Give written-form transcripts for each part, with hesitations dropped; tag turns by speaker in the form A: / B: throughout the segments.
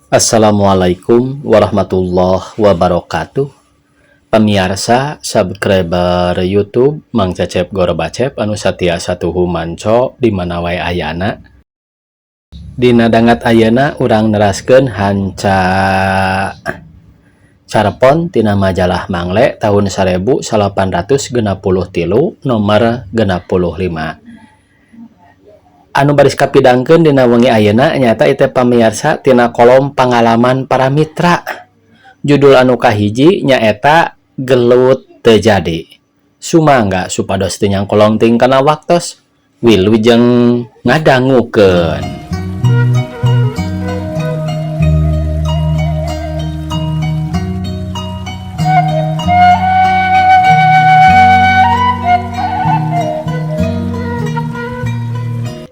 A: Assalamualaikum warahmatullahi wabarakatuh. Pamiarsa subscriber YouTube Mang Cecep Gorbacep anu satia satuhu manco di mana wae ayana. Dina dangat ayeuna urang neraskeun hanca carepon tina majalah Mangle tahun 1863 nomor 65. Anu baris kapidangkeun dina wengi ayeuna nyaeta ieu pamiarsa tina kolom pangalaman para mitra. Judul anu kahiji nyaeta gelut teu jadi. Sumangga supados teu nyangkolong teuing kana waktos, wilujeng ngadangukeun.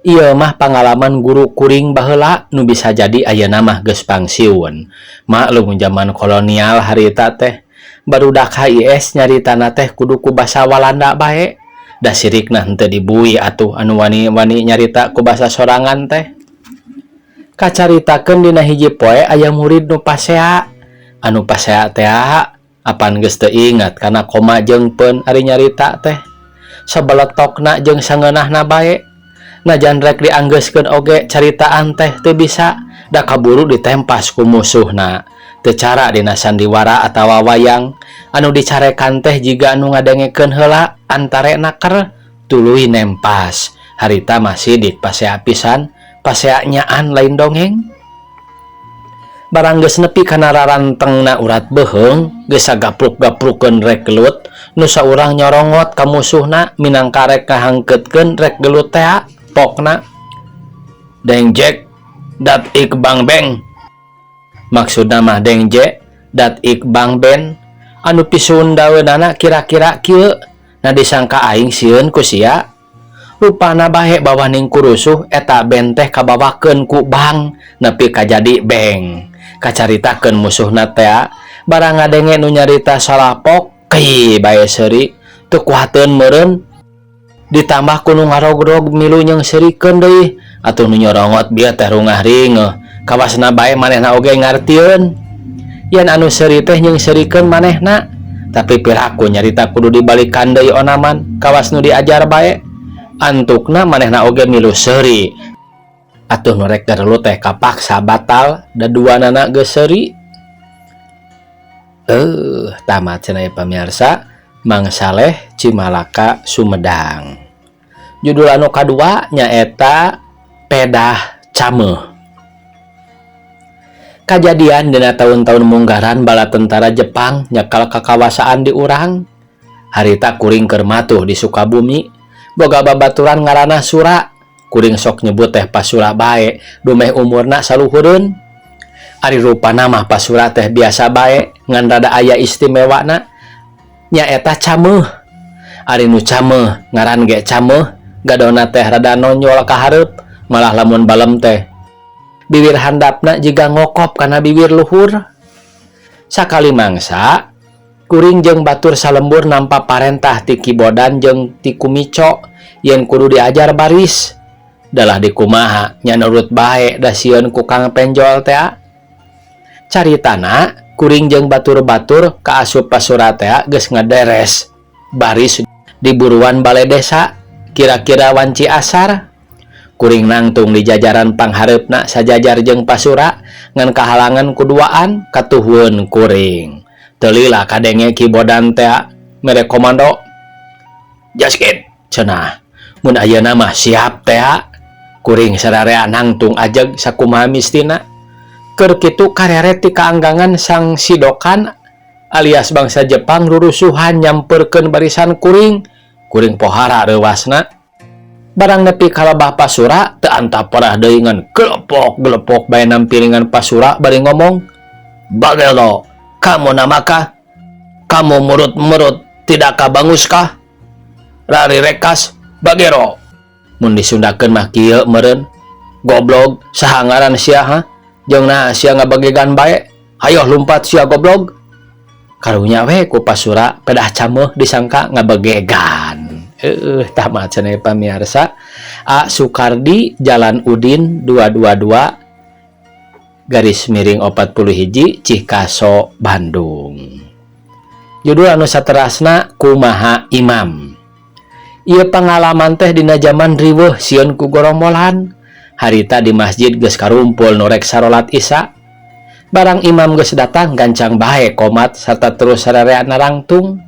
A: Ieu mah pangalaman guru kuring baheula nu bisa jadi ayeuna mah geus pangsiun. Maklum zaman kolonial harita teh barudak HIS nyaritana teh kudu ku basa Walanda bae. Da sirikna henteu dibui atuh anu wani-wani nyarita ku basa sorangan teh. Kacaritakeun dina hiji poe aya murid nu pasea. Anu pasea teh apan geus teu ingat kana koma jeung peun ari nyarita teh. Sabeletokna jeung sangeunahna bae. Najan rek dianggeuskeun oge caritaan teh teu bisa da kaburu ditempas ku musuhna. Teu cara dina sandiwara atawa wayang anu dicarekan teh jiga anu ngadengekeun heula antare naker tuluy nempas. Harita mah sidik pasea pisan, pasea nyaan lain dongeng. Barang geus nepi kana rarantengna urat beuheung, geus sagapruk-gaprukeun rek gelut, nu saurang nyorongot ka musuhna minangka rek ngahangkeutkeun rek gelut tea. Pokna deng jek dat ik bang beng, maksudna mah deng jek dat ik bang ben. Anu pisundaeunana kira-kira kieu, na disangka aing sieun ku sia, rupana bae bawaning kurusuh eta ben teh kabawakeun ku bang nepi kajadi beng. Kacaritakeun musuhna tea, barang ngadenge nu nyarita salapok ki bae seuri teu kuateun meureun. Ditambah ku nu ngarogrog milu nyeungseurikeun deui atuh nu nyorongot bieu teh rungah ringeuh kawasna bae manehna oge ngartieun yen anu seuri teh nyeungseurikeun manehna, tapi piraku nyarita kudu dibalikan deui onaman kawas nu diajar bae antukna manehna oge milu seuri atuh nu rek gelut teh kapaksa batal da duanana geus seuri. Tamat cenah pamirsa. Mang Saleh Cimalaka Sumedang. Judul anu kadua nyaeta Pedah Cameuh. Kajadian dina tahun-tahun munggaran bala tentara Jepang nyekal kakawasaan di urang. Harita kuring keur matuh di Sukabumi, boga babaturan ngaranna Sura. Kuring sok nyebut teh Pasura bae, dumeh umurna saluhureun. Ari rupana mah Pasura teh biasa bae, ngan rada aya istimewana. Nyaeta cameuh. Ari nu cameuh ngaran ge cameuh, gadona teh rada nonyol ka hareup, malah lamun balem teh bibir handapna jiga ngokop kana bibir luhur. Sakali mangsa kuring jeung batur salembur nampa parentah ti Kibodan jeung ti Kumico yen kudu diajar baris. Dalah dikumaha nya nurut bae da sieun ku Kang Penjol teh. Caritana kuring jeung batur-batur kaasup Pasura teh geus ngederes baris di buruan balai desa kira-kira wanci asar. Kuring nangtung di jajaran panghareupna sajajar jeung Pasura ngan kahalangan kuduaan katuhueun kuring. Teu lila kadenge Kibodan teh mere komando jasket cenah. Mun ayeuna mah siap teh. Kuring sararea nangtung ajeg sakumaha mistina. Keur kitu kareret ti kaanggangan sang sidokan alias bangsa Jepang rurusuhan nyamperkeun barisan kuring. Kuring pohara reuwasna. Barang nepi ka lebah Pasura teu antaparah deui ngan gelepok-gelepok bae nampilingan Pasura bari ngomong, "Bagelo, kamu namakah? Kamu murut-murut tidak kabanguskah? Rari rekas bagero." Mun disundakeun mah kieu meureun, goblog saha ngaran sia ha? Jeung nah sia ngabagegan bae, hayoh lumpat sia goblog. Karunya we ku Pasura pedah cameuh disangka ngabagegan. Tamat cenah pamiarsa. A Sukardi Jalan Udin 222 garis miring 41 Cikaso, Bandung. Judul anu saterasna, Kumaha Imam. Ieu pengalaman teh dina zaman riweuh sieun ku gorombolan. Harita di masjid geus karumpul nu rek sarolat Isya. Barang imam geus datang, gancang bae komat serta terus sarerea narangtung.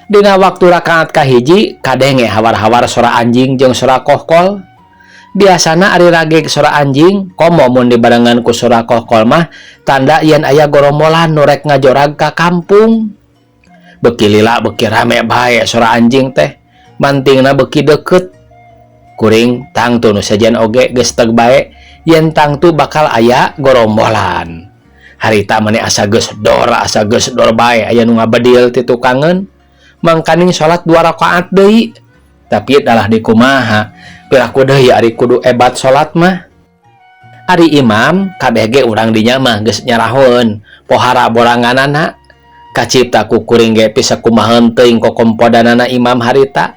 A: Dina waktu rakaat kahiji kadenge hawar-hawar sora anjing jeung sora kohkol. Biasana ari rageg sora anjing komo mun dibarengan ku sora kohkol mah tanda yen aya gorombolan nu rek ngajorag ka kampung. Beki lila beki rame bae sora anjing teh, mantingna beki deket. Kuring tangtu nu sejen oge geus teg bae yen tangtu bakal aya gorombolan. Harita mani asa geus dor bae aya nu ngabedil ti tukangeun, mangkaning salat dua rakaat deui. Tapi dalah dikumaha, piraku deui ari kudu ebat salat mah. Ari imam kabeh ge urang dinya mah geus nyarahoeun pohara boranganana. Kacipta ku kuring ge pisakumaheun teuing kokompodanana imam harita,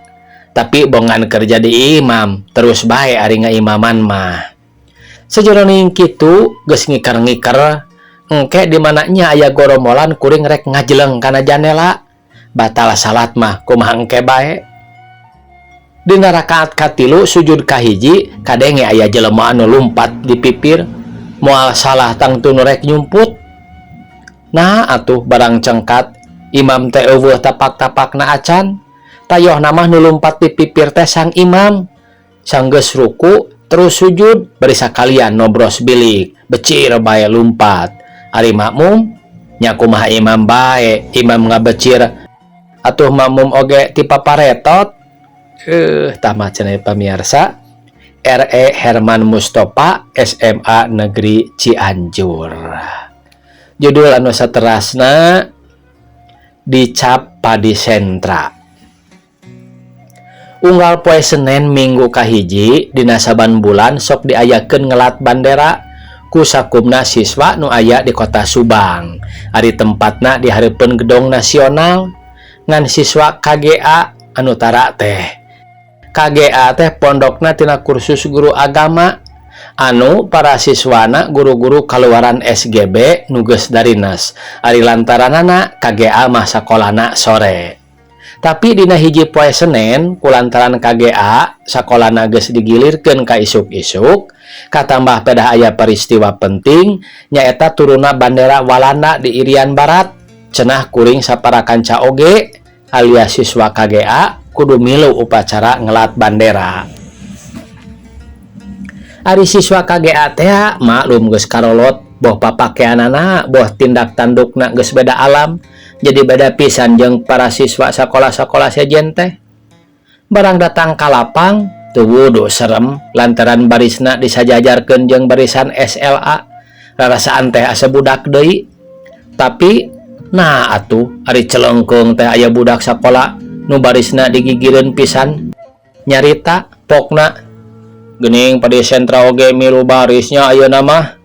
A: tapi bongan kerja di imam terus bae ari ngaimaman mah. Sajeroning kitu geus ngiker-ngiker engke di mananya aya gorombolan, kuring rek ngajeleng kana janela. Batal salat mah kumaha engke bae. Dina rakaat katilu sujud kahiji kadenge aya jelema anu lumpat di pipir. Moal salah tangtu nu rek nyumput. Nah atuh, barang cengkat imam teh euweuh tapak-tapakna acan. Tayoh mah nu lumpat di pipir teh sang imam. Sanggeus ruku terus sujud, bari sakalian nobros bilik, becir bae lumpat. Ari makmum nya kumaha imam bae, imam ngabecir atuh makmum oge ti paparetot. Tamat cenah, pamiarsa. RE Herman Mustofa, SMA Negeri Cianjur. Judul anu saterasna, Dicap Padi Sentra. Unggal poe Senin minggu kahiji dina saban bulan sok diayakeun ngelat bandera ku sakumna siswa nu aya di kota Subang. Ari tempatna di hareupeun Gedong Nasional. Ngan siswa KGA anu tara teh. KGA teh pondokna tina kursus guru agama anu para siswana guru-guru kaluaran SGB nu geus darinas. Ari lantaranana KGA mah sakolana sore. Tapi dina hiji poe Senin, kulantaran KGA sakolana geus digilirkeun ka isuk-isuk, katambah pedah aya peristiwa penting, nyaeta turunna bandera Walanda di Irian Barat, cenah kuring sapara kanca oge alias siswa KGA kudu milu upacara ngelat bandera. Ari siswa KGA teh maklum geus karolot, boh papakeanana boh tindak tandukna geus beda alam, jadi beda pisan jeung para siswa sakola-sakola sejen teh. Barang datang ka lapang teu wudu serem lantaran barisna disajajarkeun jeung barisan SLA. Rarasaan teh asa budak deui. Tapi nah atuh, ari celengkeung teh aya budak sakola nu barisna digigireun pisan. Nyarita pokna, "Geuning Padi Sentra oge milu barisnya ayeuna mah."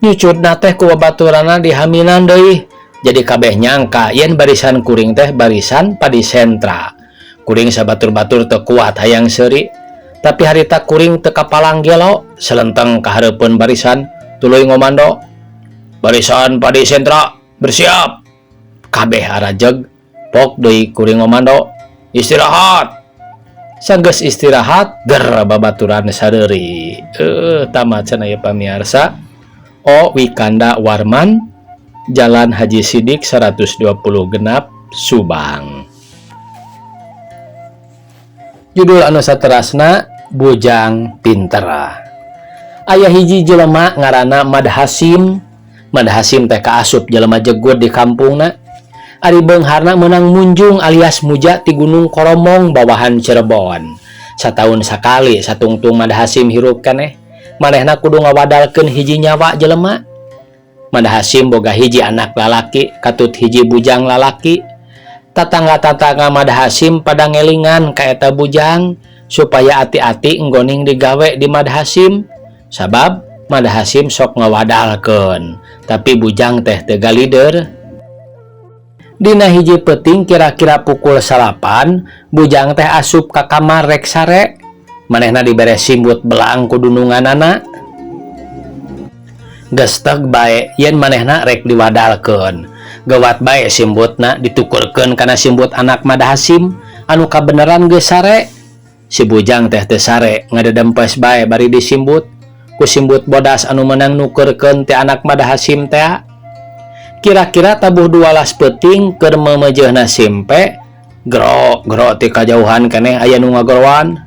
A: Nyucutna teh ku babaturanna dihaminan deui, jadi kabeh nyangka yen barisan kuring teh barisan Padi Sentra. Kuring sabatur-batur teu kuat hayang seuri, tapi harita kuring teu kapalang gelo, selenteng ka hareupeun barisan tuluy ngomando, "Barisan Padi Sentra bersiap." Kabeh arajeg. Pok deui kuring ngomando, "Istirahat." Sanggeus istirahat ger babaturan sareuri. Tamat cenah ya, pamiarsa. O Wikanda Warman, Jalan Haji Sidik 120 genap, Subang. Judul anu saterasna, Bujang Pinter. Aya hiji jelema ngaranna Mad Hasim. Mad Hasim teh kaasup jelema jegut di kampungna. Ari beungharna meunang munjung alias muja ti Gunung Koromong bawahan Cirebon. Sataun sakali satungtung Mad Hasim hirup keneh, manehna kudu ngawadalkeun hiji nyawa jelema. Mad Hasim boga hiji anak lalaki katut hiji bujang lalaki. Tatangga-tatangga Mad Hasim pada ngelingan ka eta bujang supaya ati-ati enggoning digawe di Mad Hasim, sabab Mad Hasim sok ngawadalkeun. Tapi bujang teh teu galider. Dina hiji peuting kira-kira pukul 9, bujang teh asup ka kamar rek sare. Manehna dibere simbut belang ku dununganana. Gesteg bae yen manehna rek diwadalkeun. Gewat bae simbutna ditukurkeun kana simbut anak Mada Hasim anu kabeneran geus sare. Si bujang teh teu sare ngadedempes bae bari disimbut ku simbut bodas anu meunang nukeurkeun ti anak Mada Hasim tea. Kira-kira tabuh dualas peuting keur meumeujeuna simpe, gro gro ti kajauhan keneh aya nu ngagoroan.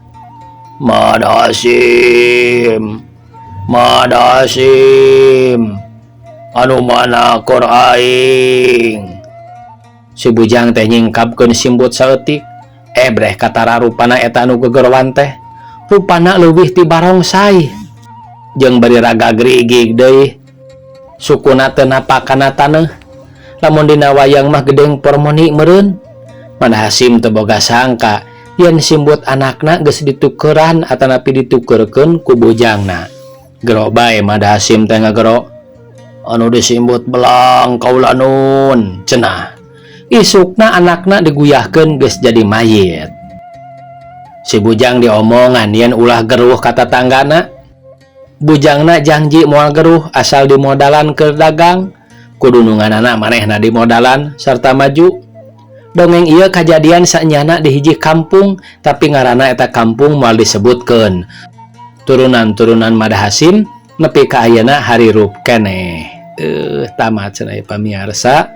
A: Mada Hasim, Mada Hasim, anu mana kor aing. Si bujang teh nyingkapkeun simbut saeutik. Ebreh katara rupana eta anu gegorowan teh. Rupana leuwih ti barongsai. Jeung bari raga gerigig deui. Sukuna teu napak kana taneuh. Lamun dina wayang mah gedeng pormoni meureun. Mada Hasim teu boga sangka yen simbut anakna geus ditukeran atanapi ditukeurkeun ku bujangna. Gero bae Mada Hasim teh ngagero. Anu disimbut belang kaula nun cenah. Isukna anakna diguyahkeun geus jadi mayit. Si bujang diomongan yen ulah geruh ka tatanggana. Bujangna janji moal geruh asal dimodalan keur dagang. Ku dununganana manehna dimodalan sarta maju. Dongeng ieu kajadian sanyana di hiji kampung tapi ngaranna eta kampung moal disebutkeun. Turunan-turunan Mada Hasim nepi ka ayeuna harirup keneh. Tamat cenah pamiarsa.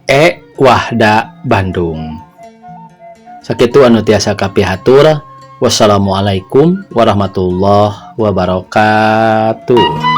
A: E Wahda Bandung. Sakitu anu tiasa kapihatur. Wassalamualaikum warahmatullahi wabarakatuh.